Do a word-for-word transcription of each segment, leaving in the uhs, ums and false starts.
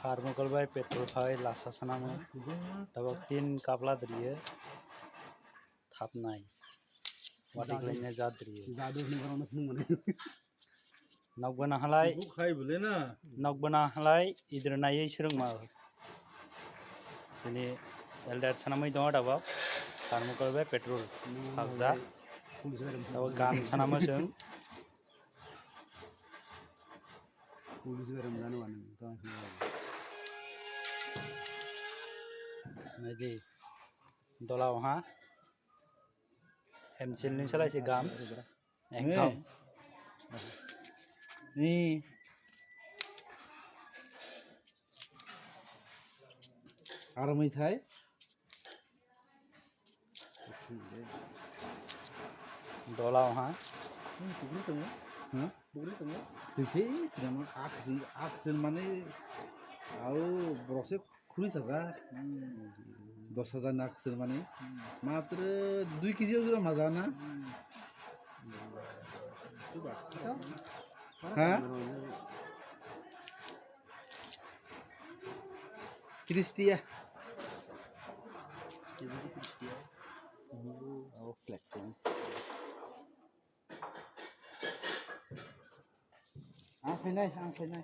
Thermocol bai petrol phai lasa sanamo. Tabok tin kapla diriye. Thapnai. Wati khlaina jat diriye. Jadu hwnwi borokno phunuk mani. Nokbo nahalai. Buk khai bole na. Nokbo nahalai idre naiwi swrwngma. Sini elder sanamwi tongo tabok. Thermocol bai petrol. Habjak. Tabok gan sanamo chwng. Police bai rwmjani wani tong. Naidi dola oha. Hemsil ni salai si gam. Ekdom. Ni. Aro mai thai. Dola ha. Hmm, pukri tongo. Hmm? Pukri tongo. Twi se, twi se, ak sin, ak sin mane, au, borok se khuri sajak. Hmm. Dos hajar ni ak sin mane. Hmm. Matra dui kg jora maja na. Hmm. Chuba. Ha? Kristiya. Oh, flex ini. Ang phainai, ang phainai.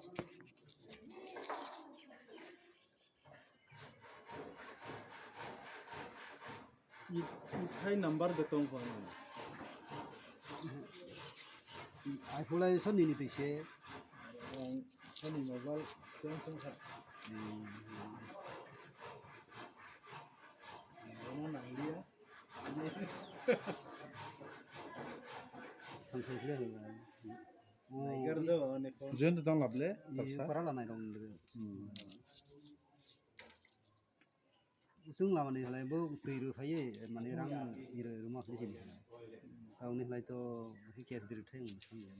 Ithai number de tong phone. Ai phulai soni ni tise. Soni mobile change song kha. Hmm. Bono nanglia. Thang thang khle hwnga. Naigar do ne phone. Join to tong lable. Parsa. Para la nai rong. Hmm. Chwng lama ni halai bo twi rw phaiye, mane rang iro rwma phai sini. Tauni halai to hike diri thai wng sam ya.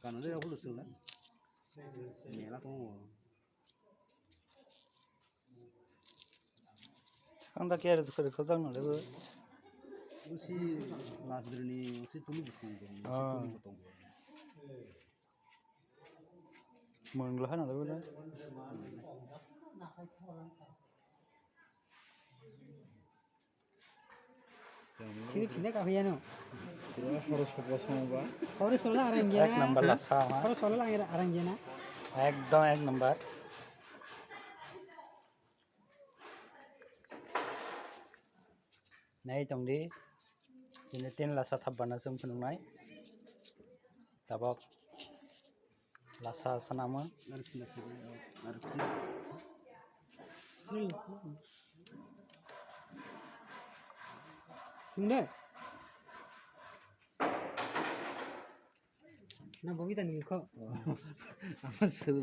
Kano de abulo chwng la. Mela tongo. Ang da kaya rwkha rwkha jak nang le bo. Usi last drini usi tuli bukung drini, usi Ah. Tuli bukung. Mung lah nang le bo le. Sini kine ka huyano. Horo sopa songba. Horo sola arang gena. Ek number la sa ha. Horo sola arang gena. Ekdom ek number. Nai tong di. Sini tin lasa thap bana sung phunung nai. Tabok. Lasa sanama. Sungde. Na bogi tani ko. Ama suru.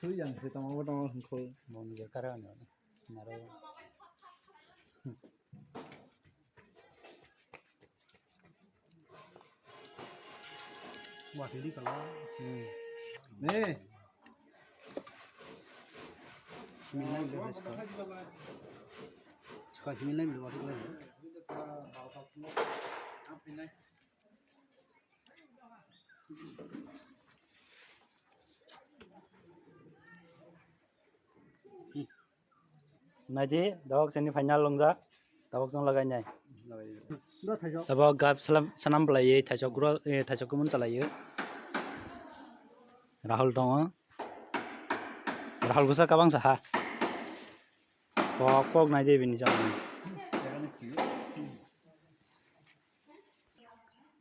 Hui yang se tama tama ko. Bon je kara ni. Naro. Watiri kala. Hmm. Ne. Himilai le ska. Ska himilai le watiri kala. Naidi, dawak sini final longjak, dawak song lagai nai. Dawak gap salam, sanam belai, thaichok gro, eh, thaichok kumun chalai. Rahul tongo. Rahul bwsa kabang saha. Pok pok naidi bini jang.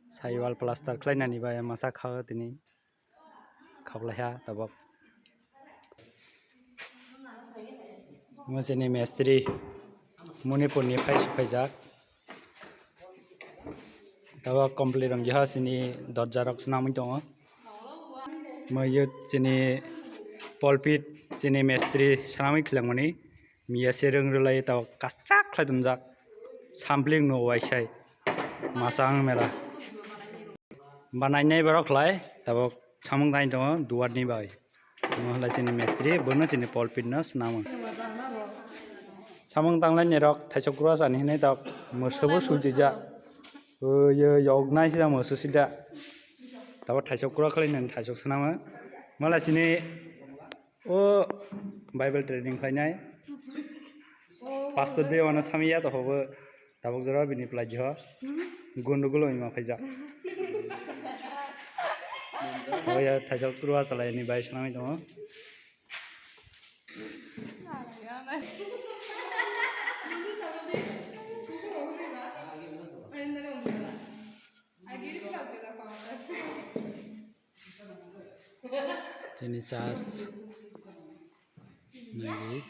Saiwal plaster khlainani bai masa kha tini. Khablaiha tabok. Omo chini mistri Manipur ni phai sukhaijak. Tabok complete rwngya chini dorja rok swnamwi tongo. Omo yo chini pulpit chini mistri swnamwi khwlangmani. Miya se rwng rwlai tabok kachak khlai tongjak. Sampling no waisai. Masang mela. Banainai borok khlai tabok samung tangwi tongo duar ni bai. Omo khlai chini mistri, bono chini pulpit no swnamo. Samung tanglai ni rok thaisok kruasani hinwi tok mwswbo sui twijak. Yo yok nai sida mwsw sida. Tabo thaisok krua khlai nang thaisok swnamo. Mala sini o Bible training khlainai. Pastor de ono samiya to hobo. Tabuk jora bini plai ho. Gundu gulo ima phaijak. Oya thaisok krua salai ni bai sanamai tongo. Chini church nai.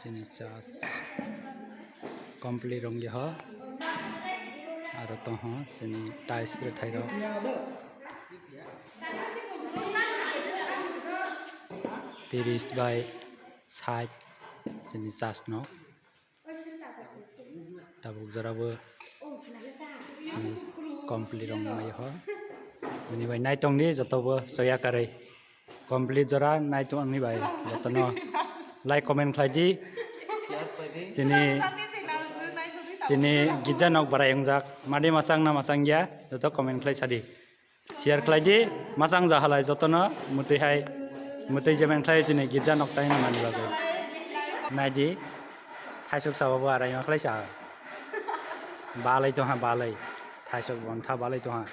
Chini church complete rong yaha. Aro tong ho chini tiles rwthai rok. Tiris bai sait chini church no. Tabuk jora bo chini complete rong mai ho. Bini bai nai tong di joto bo choya karwi. Complete jora nai tong ni bai joto no like comment khlai di. Chini chini gija nok barai wngjak madi masang na masang ya joto comment khlai sadi. Share khlai di, masang ja halai jotono mwtwi hai, mwtwi jemen khlai chini girja nok tai nani bagwi. Nai di, thaisok sabo bo arai ma khlai sa. Balai tong ha, balai. Thaisok bon tha balai tong ha.